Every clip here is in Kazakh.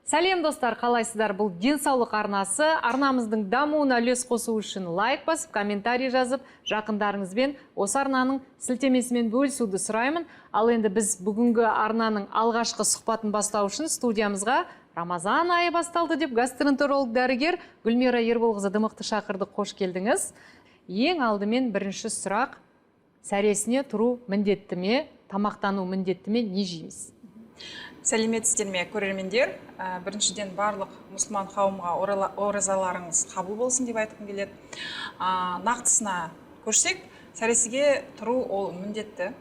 Сәлем, достар, қалайсыздар? Бұл Денсаулық арнасы. Арнамыздың дамуына үлес қосу үшін лайк басып, комментарий жазып, жақындарыңызбен осы арнаның сілтемесімен бөлісуді сұраймын. Ал енді біз бүгінгі арнаның алғашқы сұхбатын бастау үшін студиямызға Рамазан айы басталды деп гастроэнтеролог дәрігер Гүлмира Ерболқызы Дымықты шақырдық. Қош келдіңіз. Ең алдымен бірінші сұрақ: сәресіне тұру міндетті ме, тамақтану міндетті ме, не жейміз? Сәлеметсіздер ме, көрермендер! Біріншіден, барлық мұсылман қауымға оразаларыңыз қабыл болсын деп айтқым келеді. Нақтысына көшсек, сәресіге тұру ол міндетті,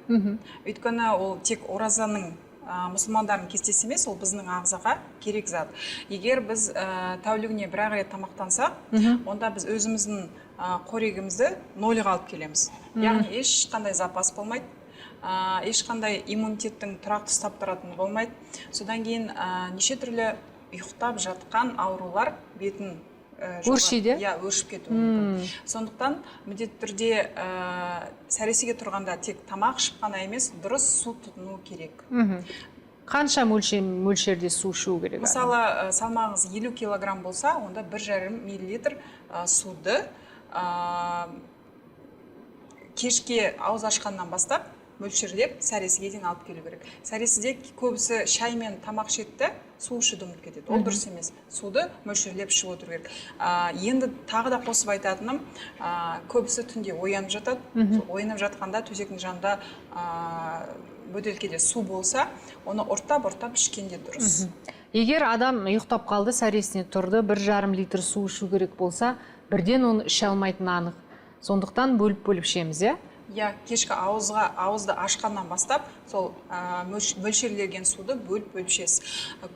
өйткені ол тек оразаның, мұсылмандардың кестесі емес, ол біздің ағзаға керек зат. Егер біз тәулігіне бір ақ рет тамақтансақ, онда біз өзіміздің қорегімізді нольға алып келеміз, яғни ешқандай запас болмайды, ешқандай иммунитеттің тұрақты ұстап тұратыны болмайды. Содан кейін неше түрлі ұйықтап жатқан аурулар бетін Өршиді? Иә, өршіп кетуі мүмкін. Сондықтан міндетті түрде сәресіге тұрғанда тек тамақ ішіп қана емес, дұрыс су тұтыну керек. Қанша мөлшерде су ішу керек адам? Мысалы, салмағыңыз 50 килограмм болса, онда 1,5 миллилитр суды кешке ауыз ашқаннан бастап мөлшерлеп сәресіге дейін алып келу керек. Сәресіде көбісі шаймен тамақ ішеді де, су ішуді ұмытып кетеді. Ол дұрыс емес, суды мөлшерлеп ішіп отыру керек. Енді тағы да қосып айтатыным, көбісі түнде оянып жатады. Сол оянып жатқанда төсектің жанында бөтелкеде су болса, оны ұрттап ұрттап ішкен де дұрыс. Егер адам ұйықтап қалды, сәресіне тұрды, 1,5 литр су ішу керек болса, бірден оны іше алмайтыны анық, сондықтан бөліп бөліп ішеміз, иә? Иә, кешкі ауызды ашқаннан бастап сол мөлшерленген суды бөліп бөліп ішесіз.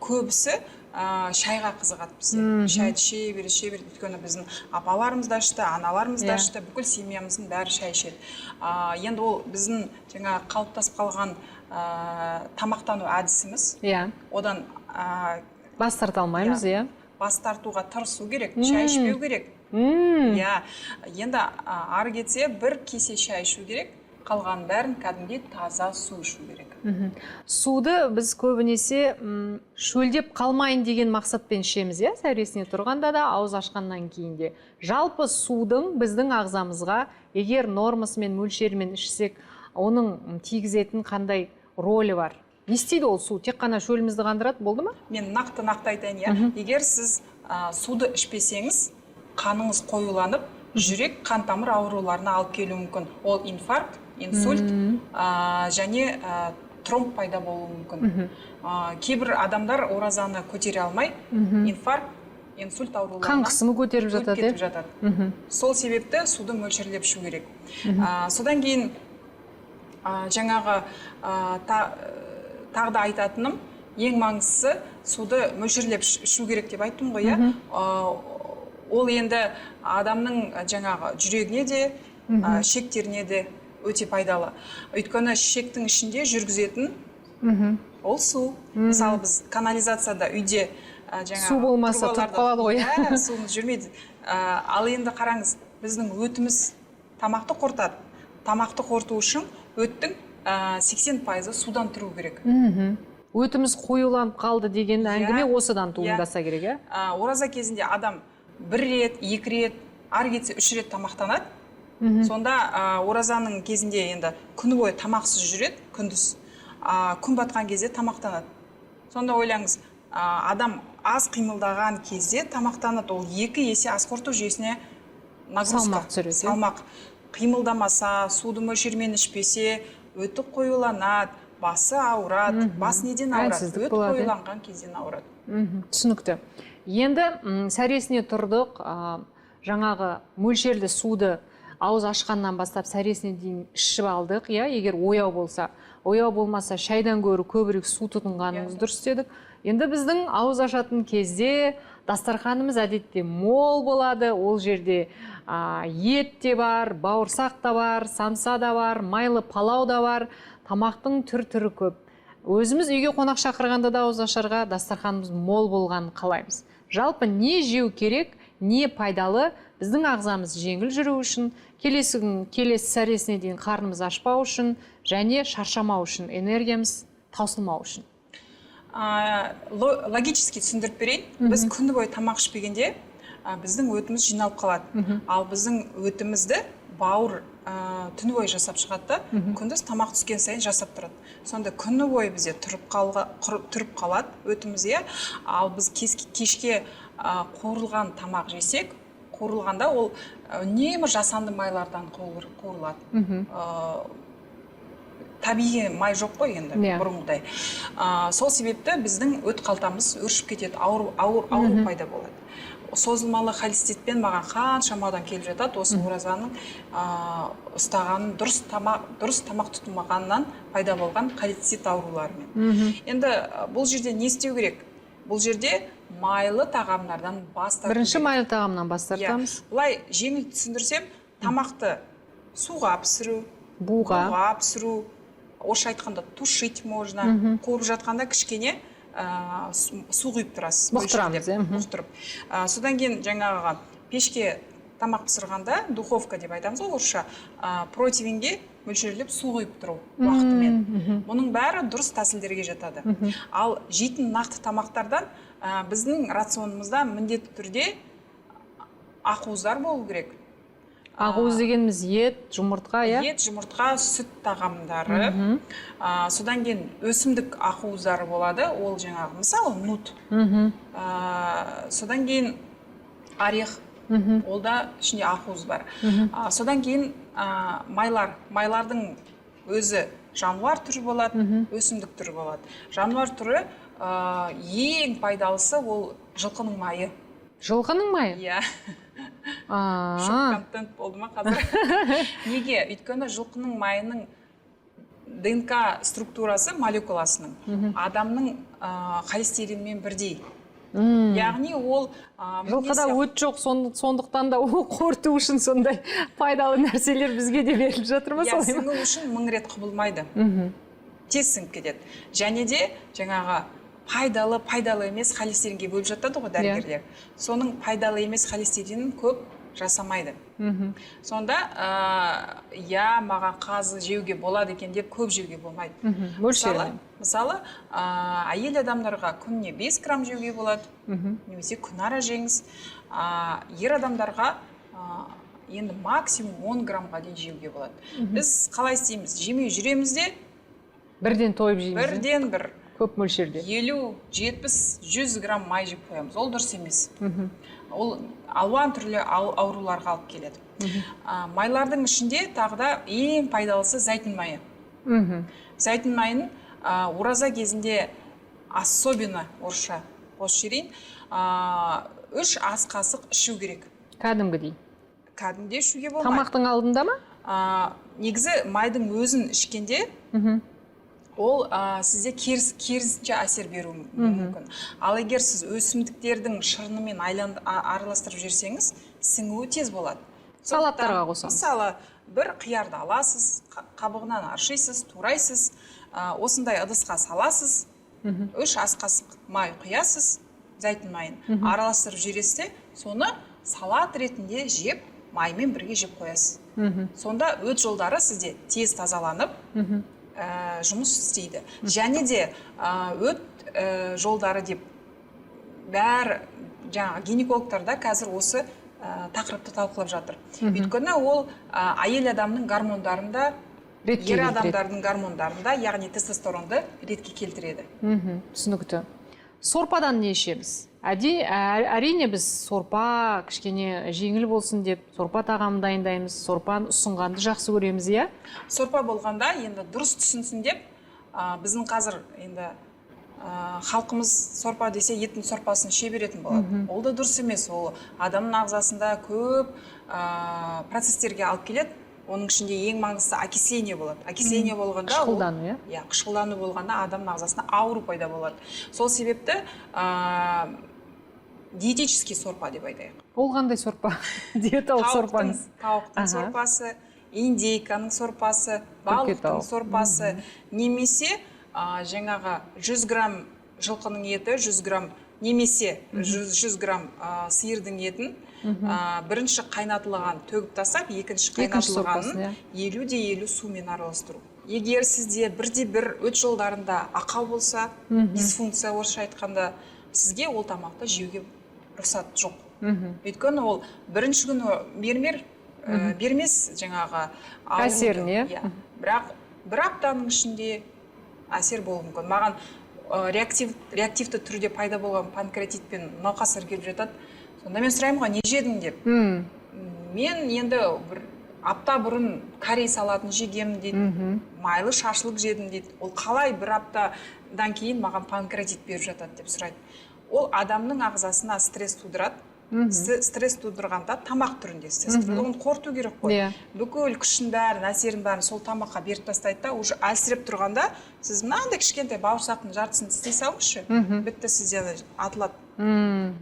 Көбісі шайға қызығады бізде, шайды іше береді, іше береді, өйткені біздің апаларымыз да ішті, аналарымыз да ішті, бүкіл семьямыздың бәрі шай ішеді. Енді ол біздің жаңағы қалыптасып қалған тамақтану әдісіміз. Одан бас тарта алмаймыз, иә. Бас тартуға тырысу керек, шай ішпеу керек. Иә, енді ары кетсе бір кесе шай ішу керек, қалғанын бәрін кәдімгідей таза су ішу керек. Суды біз көбінесе шөлдеп қалмайын деген мақсатпен ішеміз, иә, сәресіне тұрғанда да, ауыз ашқаннан кейін де. Жалпы судың біздің ағзамызға, егер нормасымен, мөлшерімен ішсек, оның тигізетін қандай рөлі бар? Не істейді ол су? Тек қана шөлімізді қандырады, болды ма? Мен нақты нақты айтайын, иә. Егер сіз суды ішпесеңіз, қаныңыз қоюланып, жүрек қан тамыр ауруларына алып келуі мүмкін. Ол инфаркт, инсульт және тромб пайда болуы мүмкін. Кейбір адамдар оразаны көтере алмай, инфаркт, инсульт ауруларына Қан қысымы көтеріп өліп жатады, кетіп иә? жатады. Сол себепті суды мөлшерлеп ішу керек. Содан кейін жаңағы тағы да айтатыным, ең маңыздысы суды мөлшерлеп ішу керек деп айттым ғой, иә. Ол енді адамның жаңағы жүрегіне де, ішектеріне де өте пайдалы, өйткені ішектің ішінде жүргізетін ол су. Мысалы, біз канализацияда үйде жаңағы Су болмаса, тұрып қалады ғой. Иә, суымыз жүрмейді. Ал енді қараңыз, біздің өтіміз тамақты қорытады. Тамақты қорыту үшін өттің 80% судан тұру керек. Өтіміз қоюланып қалды деген әңгіме осыдан туындаса керек, иә? Ораза кезінде адам бір рет, екі рет, ары кетсе үш рет тамақтанады. Сонда оразаның кезінде енді күні бойы тамақсыз жүреді күндіз, күн батқан кезде тамақтанады. Сонда ойлаңыз, адам аз қимылдаған кезде тамақтанады, ол екі есе ас қорыту жүйесіне нагрузка. Салмақ түсіреді, иә? Салмақ. Қимылдамаса, суды мөлшермен ішпесе, өті қоюланады, басы ауырады. Бас неден ауырады? Әлсіздік Өт болады, иә? қоюланған кезден ауырады. Түсінікті. Енді сәресіне тұрдық, жаңағы мөлшерлі суды ауыз ашқаннан бастап сәресіне дейін ішіп алдық, иә, егер ояу болса. Ояу болмаса, шайдан гөрі көбірек су тұтынғанымыз дұрыс дедік. Енді біздің ауыз ашатын кезде дастарханымыз әдетте мол болады. Ол жерде ет те бар, бауырсақ та бар, самса да бар, майлы палау да бар, тамақтың түр түрі көп. Өзіміз үйге қонақ шақырғанда да ауыз ашарға дастарханымыз мол болғанын қалаймыз. Жалпы не жеу керек, не пайдалы біздің ағзамыз жеңіл жүру үшін, келесі күн, келесі сәресіне дейін қарнымыз ашпау үшін және шаршамау үшін, энергиямыз таусылмау үшін? Логически түсіндіріп берейін. Біз күні бойы тамақ ішпегенде, біздің өтіміз жиналып қалады. Ал біздің өтімізді бауыр түні бойы жасап шығады да, күндіз тамақ түскен сайын жасап тұрады. Сонда күні бойы бізде тұрып қалады өтіміз, иә. Ал біз кешке қуырылған тамақ жесек, қуырылғанда ол үнемі жасанды майлардан қуырылады. Табиғи май жоқ қой енді бұрынғыдай. Сол себепті біздің өт қалтамыз өршіп кетеді, ауыр, ауыр, ауру пайда болады. Созылмалы холециститпен маған қаншама адам келіп жатады, осы оразаның ұстағанын, дұрыс тамақ тұтынмағаннан пайда болған холецистит ауруларымен. Енді бұл жерде не істеу керек? Бұл жерде майлы тағамдардан бас тарту Бірінші керек. майлы тағамнан бас тартамыз. Былай жеңіл түсіндірсем, тамақты суға пісіру, Буға. буға пісіру, орысша айтқанда, тушить можно. Қуырып жатқанда кішкене су құйып тұрасыз, Бұқтырамыз, мөлшерлеп, иә, мхм. Бұқтырып. Содан кейін жаңағы пешке тамақ пісірғанда, духовка деп айтамыз ғой орысша, противеньге мөлшерлеп су құйып тұру уақытымен. Бұның бәрі дұрыс тәсілдерге жатады. Ал жейтін нақты тамақтардан біздің рационымызда міндетті түрде ақуыздар болу керек. Ақуыз дегеніміз ет, жұмыртқа, иә? Ет, жұмыртқа, сүт тағамдары. Содан кейін өсімдік ақуыздары болады, ол жаңағы, мысалы, нут. Содан кейін орех, ол да ішінде ақуыз бар. Содан кейін майлар. Майлардың өзі жануар түрі болады, өсімдік түрі болады. Жануар түрі, ең пайдалысы ол жылқының майы. Жылқының майы? Иә. Шок контент болды ма қазір? Неге? Өйткені жылқының майының ДНК структурасы, молекуласының адамның холестеринмен бірдей. Яғни ол Жылқыда міне өт жоқ, сондықтан да ол қорыту үшін сондай пайдалы нәрселер бізге де беріліп жатыр ма, Иә, солай ма? сіңу үшін мың рет құбылмайды. Тез сіңіп кетеді. Және де жаңағы пайдалы, пайдалы емес холестеринге бөліп жатады ғой дәрігерлер. Соның пайдалы емес холестеринін көп жасамайды. Сонда иә, маған қазы жеуге болады екен деп көп жеуге болмайды. Мысалы, Мөлшерімен. мысалы, әйел адамдарға күніне 5 грамм жеуге болады, немесе күнара жеңіз. Ер адамдарға енді максимум 10 граммға дейін жеуге болады. Біз қалай істейміз? Жемей жүреміз де, Бірден тойып жейміз, иә? бірден бір Көп мөлшерде. 50, 70, 100 грамм май жеп қоямыз. Ол дұрыс емес. Ол алуан түрлі ауруларға алып келеді. Майлардың ішінде тағы да ең пайдалысы зәйтүн майы. Зәйтүн майын ораза кезінде особенно, орысша қосып жіберейін, 3 ас қасық ішу керек. Кәдімгідей. Кәдімгідей ішуге болмайды. Тамақтың алдында ма? Негізі майдың өзін ішкенде ол сізде керісінше әсер беруі мүмкін. Ал егер сіз өсімдіктердің шырынымен араластырып жіберсеңіз, сіңуі тез болады. Салаттарға Сондықтан, қосамыз. Мысалы, бір қиярды аласыз, қабығынан аршисыз, турайсыз, осындай ыдысқа саласыз, 3 ас қасық май құясыз, зәйтүн майын араластырып жібересіз де, соны салат ретінде жеп, маймен бірге жеп қоясыз. Сонда өт жолдары сізде тез тазаланып, жұмыс істейді. Және де өт жолдары деп бәрі жаңағы гинекологтар да қазір осы тақырыпты талқылап жатыр. Өйткені ол әйел адамның гормондарында, Ретке ер келтіреді. адамдардың гормондарында, яғни тестостеронды ретке келтіреді. Түсінікті. Сорпадан не ішеміз? Әрине біз сорпа кішкене жеңіл болсын деп сорпа тағамын дайындаймыз, сорпаны ұсынғанды жақсы көреміз, иә? Сорпа болғанда енді дұрыс түсінсін деп, біздің қазір енді халқымыз сорпа десе еттің сорпасын іше беретін болады. Ол да дұрыс емес, ол адамның ағзасында көп процестерге алып келеді. Оның ішінде ең маңыздысы окисление болады. Окисление болғанда ол Қышқылдану, иә? Иә, қышқылдану болғанда адамның ағзасында ауру пайда болады. Сол себепті диетический сорпа деп айтайық. Ол қандай сорпа? Диеталық сорпаңыз. Тауықтың сорпасы, индейканың сорпасы, балықтың тауық. сорпасы, немесе жаңағы 100 грамм жылқының еті, 100 грамм немесе 100 грамм сиырдың етін Бірінші қайнатылған төгіп тастап, екінші Екінші сорпасын, қайнатылғанын 50 де 50 сумен араластыру. Егер сізде бірде бір өт жолдарында ақау болса, дисфункция орысша айтқанда, сізге ол тамақты жеуге рұқсат жоқ. Өйткені ол бірінші күні бермес жаңағы ауруды. Әсерін, иә? Иә. Бірақ бір аптаның ішінде әсер болуы мүмкін. Маған реактивті түрде пайда болған панкреатитпен науқастар келіп жатады. Сонда мен сұраймын ғой, не жедің деп. Мен енді бір апта бұрын корей салатын жегемін дейді, майлы шашлык жедім дейді. Ол қалай бір аптадан кейін маған панкреатит беріп жатады деп сұрайды. Ол адамның ағзасына стресс тудырады. Стресс тудырғанда, тамақ түрінде стресс тудырады. Оны қорыту керек қой. Бүкіл күшін бәрін, әсерін бәрін сол тамаққа беріп тастайды да, уже әлсіреп тұрғанда сіз мынандай кішкентай бауырсақтың жартысын тістей салыңызшы, бітті, сізде атылады.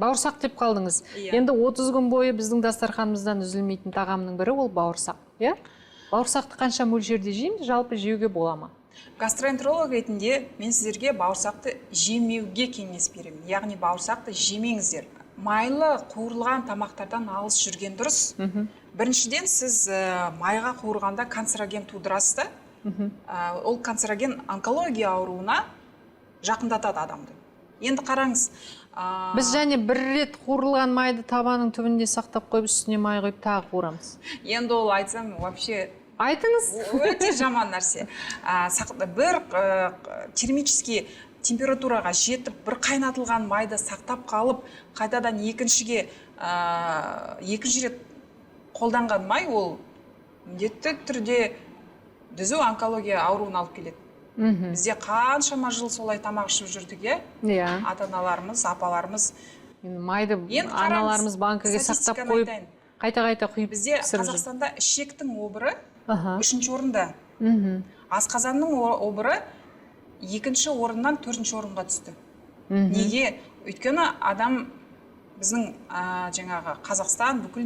Бауырсақ деп қалдыңыз. Иә. Енді 30 күн бойы біздің дастарханымыздан үзілмейтін тағамның бірі ол бауырсақ, иә? Бауырсақты қанша мөлшерде жейміз, жалпы жеуге бола ма? Гастроэнтеролог ретінде мен сіздерге бауырсақты жемеуге кеңес беремін. Яғни бауырсақты жемеңіздер. Майлы қуырылған тамақтардан алыс жүрген дұрыс. Біріншіден, сіз майға қуырғанда канцероген тудырасыз да. Ол канцероген онкология ауруына жақындатады адамды. Енді қараңыз, Біз және бір рет қуырылған майды табаның түбінде сақтап қойып, үстіне май құйып, тағы қуырамыз. Енді ол айтсам, вообще Айтыңыз. өте жаман нәрсе. Бір термический температураға жетіп, бір қайнатылған майды сақтап қалып, қайтадан екінші рет қолданған май, ол міндетті түрде түзу онкология ауруын алып келеді. Бізде қаншама жыл солай тамақ ішіп жүрдік, иә? Иә. Ата аналарымыз, апаларымыз. Енді майды Енді қараңыз, аналарымыз банкіге сақтап статистиканы қойып, айтайын. қайта қайта құйып Бізде пісіріп жүр. Қазақстанда ішектің обыры үшінші орында. Асқазанның обыры екінші орыннан төртінші орынға түсті. Неге? Өйткені адам біздің жаңағы Қазақстан бүкіл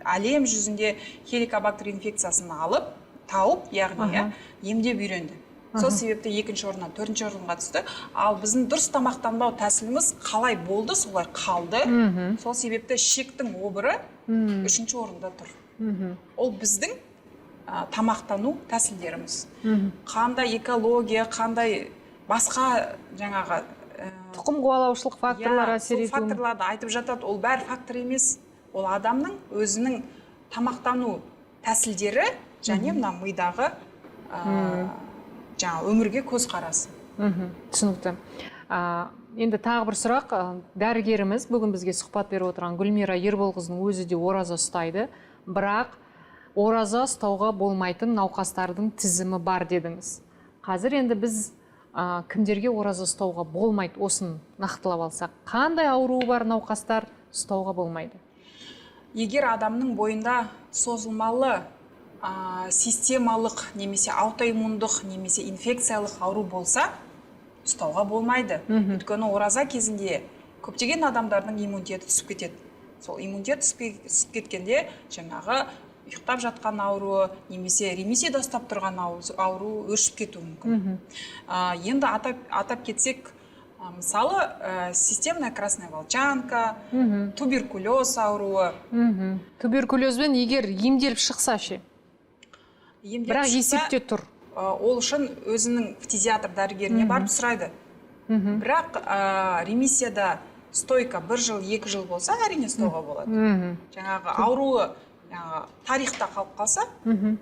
әлем жүзінде хеликобактер инфекциясын алып, тауып, яғни иә, емдеп үйренді. Сол себепті екінші орыннан төртінші орынға түсті. Ал біздің дұрыс тамақтанбау тәсіліміз қалай болды, солай қалды. Сол себепті ішектің обыры үшінші орында тұр. Ол біздің тамақтану тәсілдеріміз. Қандай экология, қандай басқа жаңағы Тұқым қуалаушылық факторлар иә, әсер сол етуі. факторларды айтып жатады. Ол бәрі фактор емес. Ол адамның өзінің тамақтану тәсілдері және мына мидағы жаңа өмірге көзқарасы. Түсінікті. Енді тағы бір сұрақ. Дәрігеріміз бүгін бізге сұхбат беріп отырған Гүлмира Ерболқызының өзі де ораза ұстайды. Бірақ ораза ұстауға болмайтын науқастардың тізімі бар дедіңіз. Қазір енді біз кімдерге ораза ұстауға болмайды, осын нақтылап алсақ. Қандай ауруы бар науқастар ұстауға болмайды? Егер адамның бойында созылмалы системалық немесе аутоиммундық немесе инфекциялық ауру болса, ұстауға болмайды. Өйткені ораза кезінде көптеген адамдардың иммунитеті түсіп кетеді. Сол иммунитет түсіп кеткенде жаңағы ұйықтап жатқан ауруы немесе ремиссияда ұстап тұрған ауру өршіп кетуі мүмкін. Енді атап кетсек, мысалы, системная красная волчанка, туберкулез ауруы. Туберкулезбен егер емделіп шықса ше? Емделіп Бірақ шықса, есепте тұр. Ол үшін өзінің фтизиатр дәрігеріне барып сұрайды. Бірақ ремиссияда стойка бір жыл, 2 жыл болса, әрине ұстауға болады. Жаңағы ауруы жаңағы тарихта қалып қалса,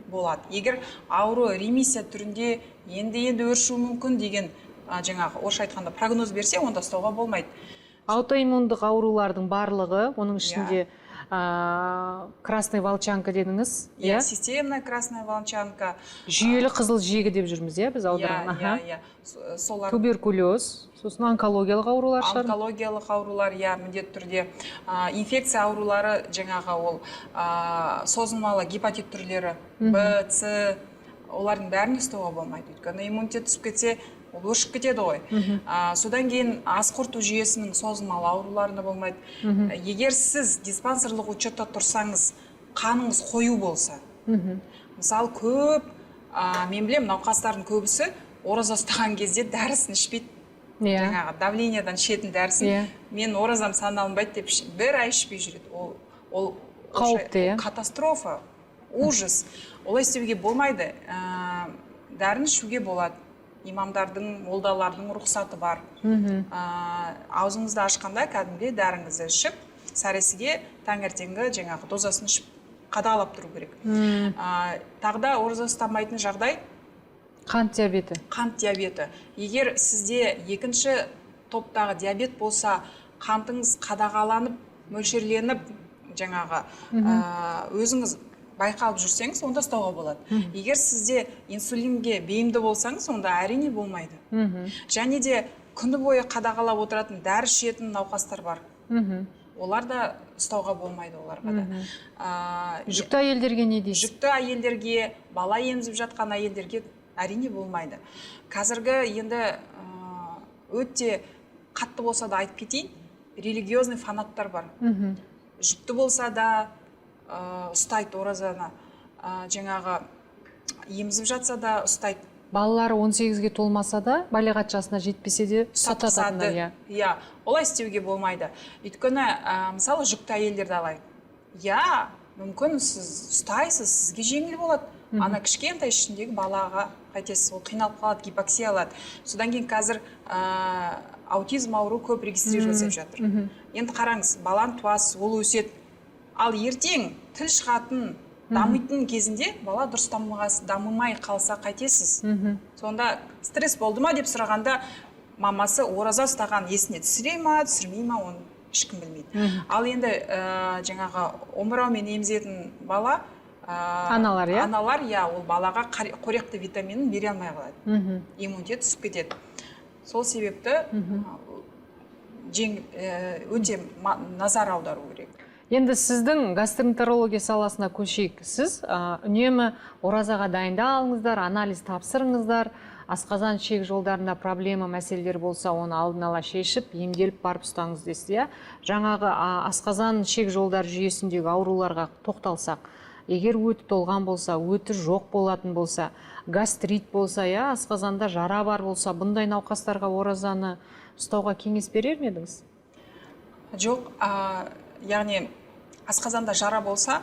болады. Егер ауру ремиссия түрінде енді енді өршуі мүмкін деген жаңағы орысша айтқанда прогноз берсе, онда ұстауға болмайды. Аутоиммундық аурулардың барлығы, оның ішінде красный волчанка дедіңіз, иә, иә? Системная красная волчанка. Жүйелі қызыл жегі деп жүрміз, иә, біз аударған. Иә, иә, солар. Туберкулез, сосын онкологиялық аурулар шығар. Онкологиялық аурулар, иә, міндетті түрде. Инфекция аурулары, жаңағы ол созылмалы гепатит түрлері Б, С, олардың бәрін ұстауға болмайды. Өйткені иммунитет түсіп кетсе, ол өршіп кетеді ғой. Содан кейін ас қорыту жүйесінің созылмалы ауруларына болмайды. Егер сіз диспансерлық учетта тұрсаңыз, қаныңыз қою болса, мысалы, көп, мен білемін, науқастардың көбісі ораза ұстаған кезде дәрісін ішпейді. Жаңағы давлениедан ішетін дәрісін. Мен оразам саналынбайды деп бір ай ішпей жүреді. Ол Ол Қауіпті, иә? Катастрофа, ужас. Олай істеуге болмайды. Дәріні ішуге болады. Имамдардың, молдалардың рұқсаты бар. Аузыңызды ашқанда кәдімгідей дәріңізді ішіп, сәресіге таңертеңгі жаңағы дозасын ішіп қадағалап тұру керек. Тағы да ораза ұстамайтын жағдай Қант диабеті. Қант диабеті. Егер сізде екінші топтағы диабет болса, қантыңыз қадағаланып, мөлшерленіп, жаңағы өзіңіз байқалып жүрсеңіз, онда ұстауға болады. Егер сізде инсулинге бейімді болсаңыз, онда әрине болмайды. Және де күні бойы қадағалап отыратын, дәрі ішетін науқастар бар. Олар да ұстауға болмайды, оларға да. Жүкті әйелдерге не дейсіз? Жүкті әйелдерге, бала емізіп жатқан әйелдерге әрине болмайды. Қазіргі енді өте қатты болса да айтып кетейін, религиозный фанаттар бар. Жүкті болса да ұстайды оразаны, жаңағы емізіп жатса да ұстайды. Балалары 18-ге толмаса да, балиғат жасына жетпесе де ұстататындар, иә. Иә, олай істеуге болмайды. Өйткені, мысалы, жүкті әйелдерді алайық. Иә, мүмкін, сіз ұстайсыз, сізге жеңіл болады. Ана кішкентай ішіндегі балаға қайтесіз, ол қиналып қалады, гипоксия алады. Содан кейін қазір аутизм ауру көп регистрироваться етіп жатыр. Енді қараңыз, баланы туасыз, ол өседі. Ал ертең тіл шығатын, дамитын кезінде бала дұрыс дамымай қалса қайтесіз? Сонда стресс болды ма деп сұрағанда, мамасы ораза ұстаған есіне түсіре ма, түсірмей ма, оны ешкім білмейді. Ал енді жаңағы омыраумен емізетін бала, Аналар, иә? Аналар, иә, ол балаға қоректі витаминін бере алмай қалады. Иммунитет түсіп кетеді. Сол себепті өте назар аудару керек. Енді сіздің гастроэнтерология саласына көшейік. Сіз үнемі оразаға дайындалыңыздар, анализ тапсырыңыздар, асқазан ішек жолдарында проблема, мәселелер болса, оны алдын ала шешіп, емделіп барып ұстаңыз дейсіз, иә? Жаңағы асқазан ішек жолдар жүйесіндегі ауруларға тоқталсақ, егер өті толған болса, өті жоқ болатын болса, гастрит болса, иә, асқазанда жара бар болса, бұндай науқастарға оразаны ұстауға кеңес берер ме едіңіз? Жоқ, яғни асқазанда жара болса,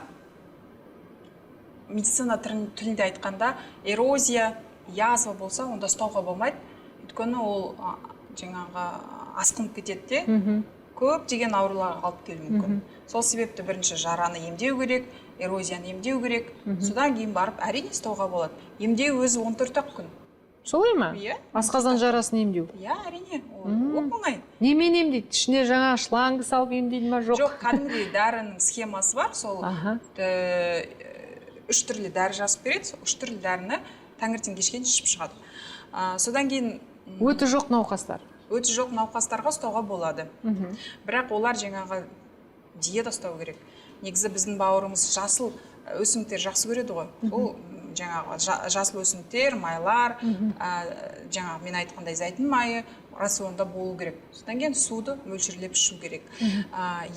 медицина тілінде айтқанда эрозия, язва болса, онда ұстауға болмайды. Өйткені ол жаңағы асқынып кетеді де, көптеген ауруларға алып келуі мүмкін. Сол себепті бірінші жараны емдеу керек, эрозияны емдеу керек. Содан кейін барып әрине ұстауға болады. Емдеу өзі 14 ақ күн. Солай ма? Иә. Асқазан жарасын емдеу? Иә, әрине, ол оп оңай. Немен емдейді? Ішіне жаңа шланг салып емдейді ма, жоқ? Жоқ, кәдімгідей дәрінің схемасы бар. Сол үш түрлі дәрі жазып береді. Сол үш түрлі дәріні таңертең, кешке ішіп шығады. Содан кейін Өті жоқ науқастар? Өті жоқ науқастарға ұстауға болады. Бірақ олар жаңағы диета ұстау керек. Негізі біздің бауырымыз жасыл өсімдіктер жақсы көреді ғой. Ол жаңағы жасыл өсімдіктер, майлар, жаңағы мен айтқандай зәйтүн майы рационда болу керек. Содан кейін суды мөлшерлеп ішу керек.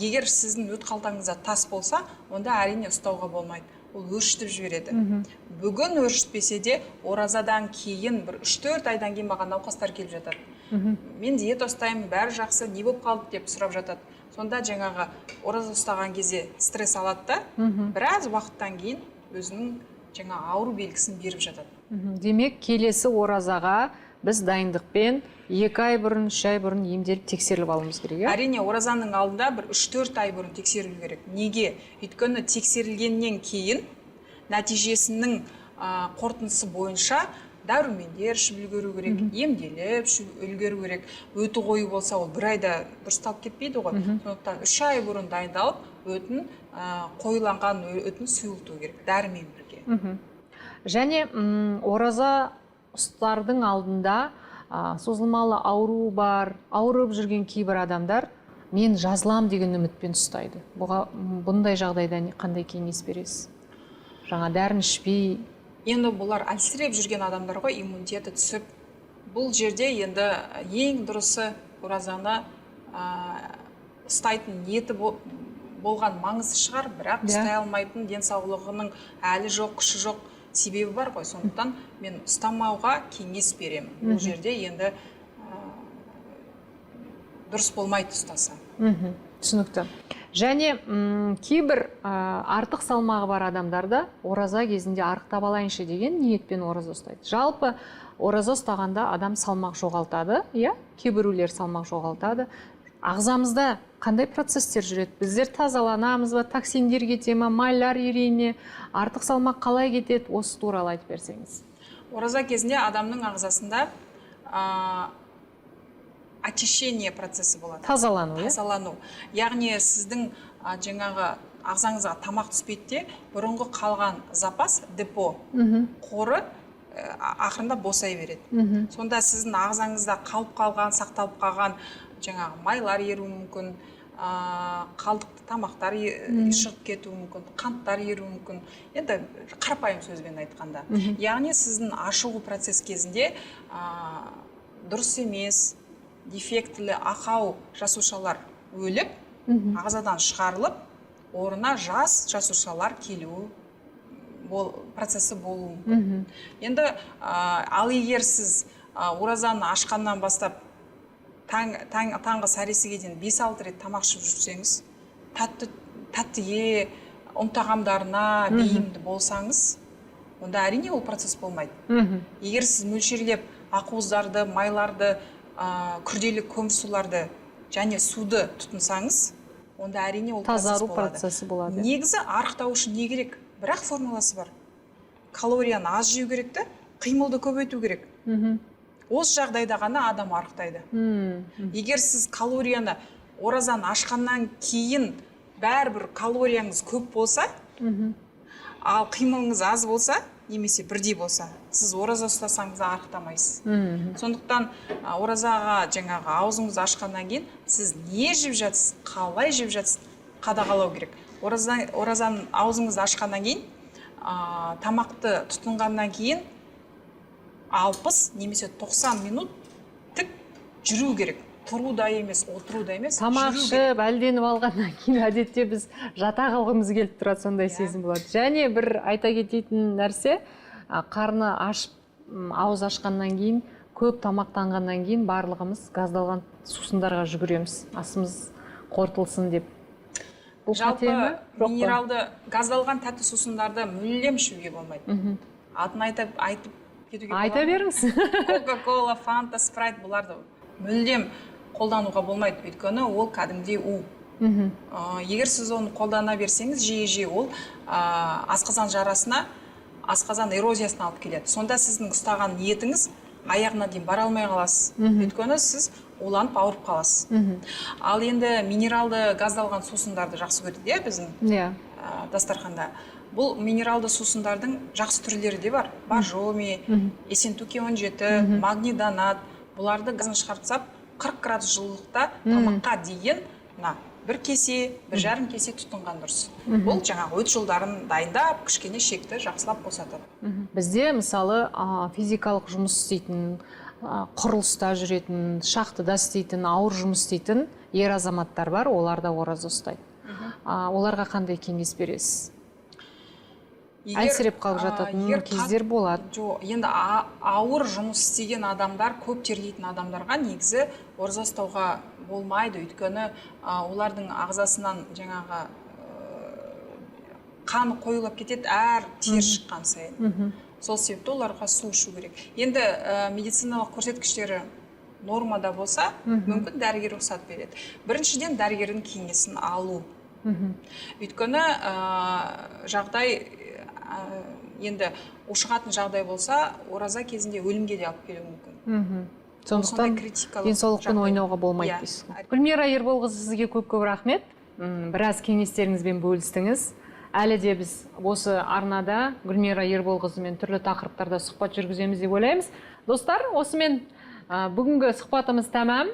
Егер сіздің өт қалтаңызда тас болса, онда әрине ұстауға болмайды. Ол өршітіп жібереді. Бүгін өршітпесе де, оразадан кейін бір 3-4 айдан кейін маған науқастар келіп жатады. Мен диета ұстаймын, бәрі жақсы, не болып қалды деп сұрап жатады. Сонда жаңағы ораза ұстаған кезде стресс алады да, біраз уақыттан кейін өзінің жаңа ауру белгісін беріп жатады. Демек, келесі оразаға біз дайындықпен 2 ай бұрын, 3 ай бұрын емделіп, тексеріліп алуымыз керек, иә? Әрине, оразаның алдында бір 3-4 ай бұрын тексерілу керек. Неге? Өйткені тексерілгеннен кейін нәтижесінің қорытындысы бойынша дәрумендер ішіп үлгеру керек, емделіп үлгеру керек. Өті қою болса, ол бір айда дұрысталып кетпейді ғой. Сондықтан 3 ай бұрын дайындалып, өтін қоюланған өтін сұйылту керек дәрімен бірге. Және ораза ұстардың алдында созылмалы ауру бар, ауырып жүрген кейбір адамдар мен жазылам деген үмітпен ұстайды. Бұндай жағдайда қандай кеңес бересіз? Жаңа дәріні ішпей. Енді бұлар әлсіреп жүрген адамдар ғой, иммунитеті түсіп. Бұл жерде енді ең дұрысы оразаны ұстайтын ниеті болған маңызды шығар, бірақ ұстай алмайтын денсаулығының әлі жоқ, күші жоқ, себебі бар ғой. Сондықтан мен ұстамауға кеңес беремін. Бұл жерде енді дұрыс болмайды ұстаса. Түсінікті. Және кейбір артық салмағы бар адамдар да ораза кезінде арықтап алайыншы деген ниетпен ораза ұстайды. Жалпы ораза ұстағанда адам салмақ жоғалтады, иә, кейбіреулер салмақ жоғалтады. Ағзамызда қандай процесстер жүреді? Біздер тазаланамыз ба, токсиндер кете ме, майлар ерей ме, артық салмақ қалай кетеді? Осы туралы айтып берсеңіз. Ораза кезінде адамның ағзасында очищение процесі болады. Тазалану, иә? Тазалану. Яғни сіздің жаңағы ағзаңызға тамақ түспейді де, бұрынғы қалған запас, депо, қоры ақырында босай береді. Сонда сіздің ағзаңызда қалып қалған, сақталып қалған жаңағы майлар еруі мүмкін, қалдықты тамақтар шығып кетуі мүмкін, қанттар еруі мүмкін. Енді қарапайым сөзбен айтқанда. Яғни сіздің ашығу процесс кезінде дұрыс емес, дефектілі, ақау жасушалар өліп, ағзадан шығарылып, орнына жас жасушалар келуі процесі болуы мүмкін. Енді ал егер сіз оразаны ашқаннан бастап таңғы сәресіге дейін 5-6 рет тамақ ішіп жүрсеңіз, тәттіге, ұн тағамдарына бейімді болсаңыз, онда әрине ол процесс болмайды. Егер сіз мөлшерлеп ақуыздарды, майларды, күрделі көмірсуларды және суды тұтынсаңыз, онда әрине ол процесс Тазару болады. процесі болады. Негізі арықтау үшін не керек? Бірақ формуласы бар. Калорияны аз жеу керек те, қимылды көбейту керек. Осы жағдайда ғана адам арықтайды. Егер сіз калорияны оразаны ашқаннан кейін бәрібір калорияңыз көп болса, ал қимылыңыз аз болса, немесе бірдей болса, сіз ораза ұстасаңыз да арықтамайсыз. Сондықтан оразаға жаңағы аузыңызды ашқаннан кейін сіз не жеп жатсыз, қалай жеп жатсыз қадағалау керек. Оразаның аузыңызды ашқаннан кейін, тамақты тұтынғаннан кейін 60 немесе 90 минут тік жүру керек. Тұру да емес, отыру да емес, Тамақ жүру керек. ішіп, әлденіп алғаннан кейін әдетте біз жата қалғымыз келіп тұрады, сондай сезім болады. Және бір айта кететін нәрсе, қарны ашып, ауыз ашқаннан кейін, көп тамақтанғаннан кейін барлығымыз газдалған сусындарға жүгіреміз, асымыз қорытылсын деп. Бұл Жалпы қате ме? Жоқ па? минералды газдалған тәтті сусындарды мүлдем ішуге болмайды. Атын айтып кетуге Айта болады ма? беріңіз. Кока-кола, фанта, спрайт, бұларды мүлдем қолдануға болмайды, өйткені ол кәдімгідей у. Егер сіз оны қолдана берсеңіз, жиі-жиі ол асқазан жарасына, асқазан эрозиясына алып келеді. Сонда сіздің ұстаған ниетіңіз аяғына дейін бара алмай қаласыз. Өйткені сіз уланып ауырып қаласыз. Ал енді минералды газдалған сусындарды жақсы көреді, иә, біздің дастарханда. Бұл минералды сусындардың жақсы түрлері де бар. Боржоми, Ессентуки 17, магний донат. Бұларды газын шығарып тастап, 40 градус жылылықта тамаққа дейін мына бір кесе, бір жарым кесе тұтынған дұрыс. Бұл жаңағы өт жолдарын дайындап, кішкене шекті жақсылап босатады. Бізде мысалы, физикалық жұмыс істейтін, құрылыста жүретін, шахтада істейтін, ауыр жұмыс істейтін ер азаматтар бар, олар да ораза ұстайды. Оларға қандай кеңес бересіз? Әлсіреп қалып жататын кездер болады. Жоқ, енді ауыр жұмыс істеген адамдар, көп терлейтін адамдарға негізі ораза ұстауға болмайды, өйткені олардың ағзасынан жаңағы қан қоюлап кетеді әр тер шыққан сайын. Сол себепті оларға су ішу керек. Енді медициналық көрсеткіштері нормада болса, мүмкін дәрігер рұқсат береді. Біріншіден дәрігердің кеңесін алу. Өйткені жағдай енді ушығатын жағдай болса, ораза кезінде өлімге де алып келуі мүмкін. Ол сондай Сондықтан критикалық денсаулықпен жағдай. ойнауға болмайды дейсіз ғой. Гүлмира Ерболқызы, сізге көп-көп рахмет. Біраз кеңестеріңізбен бөлістіңіз. Әлі де біз осы арнада Гүлмира Ерболқызымен түрлі тақырыптарда сұхбат жүргіземіз деп ойлаймыз. Достар, осымен бүгінгі сұхбатымыз тәмам.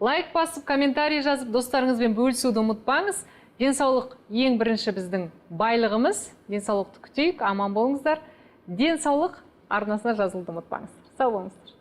Лайк басып, комментарий жазып, достарыңызбен бөлісуді ұмытпаңыз. Денсаулық ең бірінші біздің байлығымыз. Денсаулықты күтейік, аман болыңыздар. Денсаулық арнасына жазылуды ұмытпаңыздар. Сау болыңыздар.